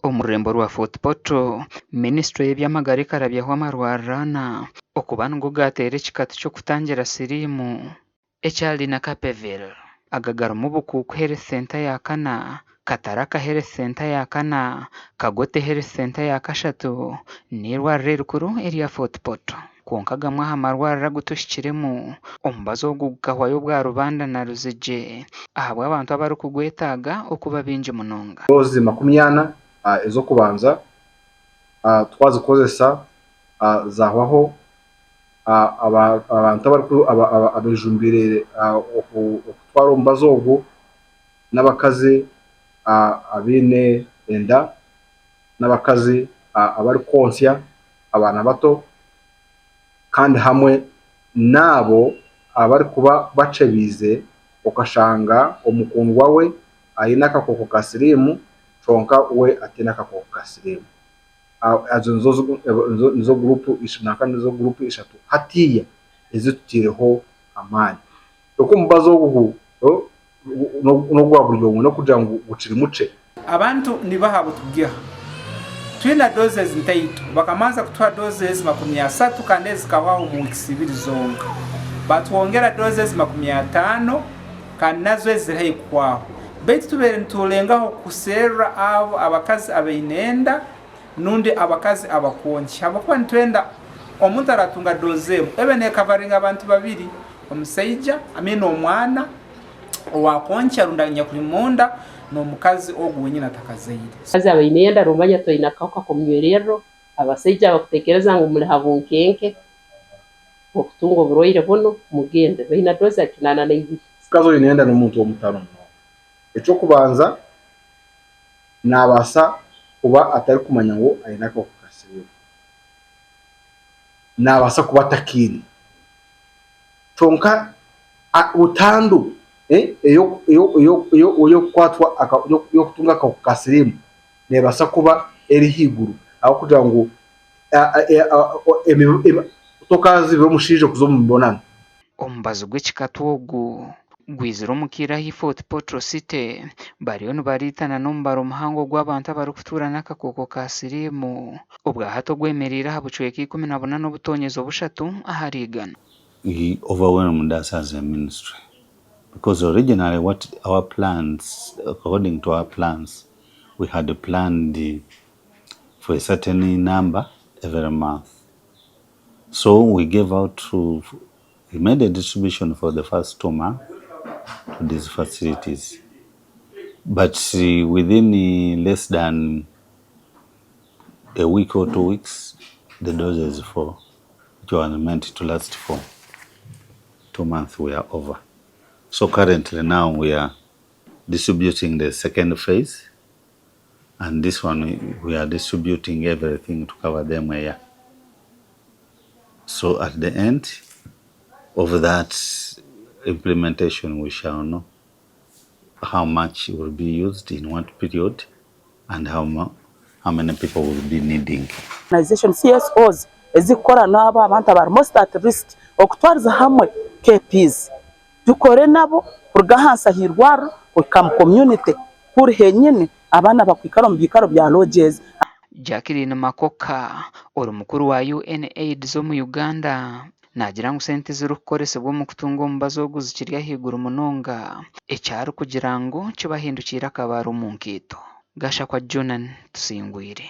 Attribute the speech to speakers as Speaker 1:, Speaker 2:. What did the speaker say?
Speaker 1: Omu rurembo rwa Fort Portal, minisiture y'eby'amagara ekarabyaho amarwariro ana okuba nigo gaateera ekikatu ky'okutangira siriimu ekya Lenacapavir. Aga garimu Bukuku Health Centre ya kana, Kataraka Health Centre ya kana, Kagote Health Centre ya kashatu n'eirwariro erikuru erya Fort Portal. Kwonka gamwe aha marwariro agu tuhikiremu, omubazi ogu gukahwayo obwa Rubanda na Ruzigye ahabw'abantu abarikugwetaaga okuba baingi munonga.
Speaker 2: Doozi 40 ez'okubanza twazikozesa zahwaho. Abantu abejumbiire okutwara omubazi ogu n'abakazi abaine enda, n'abakazi abarikwontsya abaana bato, kandi hamwe n'abo abarikuba bakyebiize okashanga omukundwa we aine akakooko ka siriimu kyonka we ataine akakooko ka siriimu. Ezo nizo guruupu nizo guruupu ishatu hatiiya ezi tutaireho amaani. Kwonka omubazi ogu n'ogwa buri omwe n'okugira ngu gukiri mukye.
Speaker 3: Abantu nibaha abu tugiha? Twina doses ntaito. Bakamanza kutuha doses 30 kandi ezi zikahwaho omu weeks ibiri zonka. Batwongera doses 50 kandi nazo ezi ziri haihi kuhwaho. Baitu tubaire nitulengaho kuserra abo abakazi abaine enda nundi abakazi abakwonkya habwokuba nitwenda omuntu aratunga doze emu ebe nekavaringa abantu babiri, omusaija I mean omwana owakwonkya rundi anyakuli munda n'omukazi ogu wenyini atakazaire.
Speaker 4: Abakazi abaine enda nomanya toine akahuka k'omunywererro, abasaija abakutekereza ngu muli ha bunkenke okutunga oburwaire bunu, mugende. Baina dozi 82.
Speaker 2: Omukazi oine enda n'omuntu w'omutaano munonga. Eky'okubanza, naabaasa kuba atarikumanya ngu aine akahuka ka siriimu. Naabaasa kuba atakaine. Kyonka butandu ey'okukwatwa ey'okutunga akahuka ka siriimu neebaasa kuba eri ahaiguru ahabw'okugira ngu tokaazibira omushaija kuza omu mibonano.
Speaker 1: Omubazi gw'ekikatu ogu gwizire omu kaire ahu Fort Portal City bariyo nibariitana n'omubaro muhango gw'abantu abarikutuura n'akakooko ka siriimu obwahati ogwemereire aha bucweka 18 obutonyezi obushatu ahari igana.
Speaker 5: He overwhelmed us as a ministry because originally what our plans, according to our plans, we had planned for a certain number every month. So we gave out to, we made a distribution for the first 2 months to these facilities. But within less than a week or 2 weeks, the doses for which was meant to last for 2 months were over. So currently now we are distributing the second phase, and this one we are distributing everything to cover them a year. So at the end of that implementation, we shall know how much will be used in what period and how many people will be needing.
Speaker 6: Organization CSOs ezikukora n'abo abantu abari most at risk okutwariza hamwe KPs tukore nabo kuruga ahansi ah'irwariro kuhika mu community kuri henyine abaana bakwikara omu biikaro bya lodges.
Speaker 1: Jacqueline Makoka ori mukuru wa UNAIDS omu Uganda naagira ngu sente ezirikukoresibwa omu kutunga omubazi ogu zikiri ahaiguru munonga ekyarikugira ngu kibahindukiire akabaare omu nkaito. Gashakwa Jonan Tusingwire.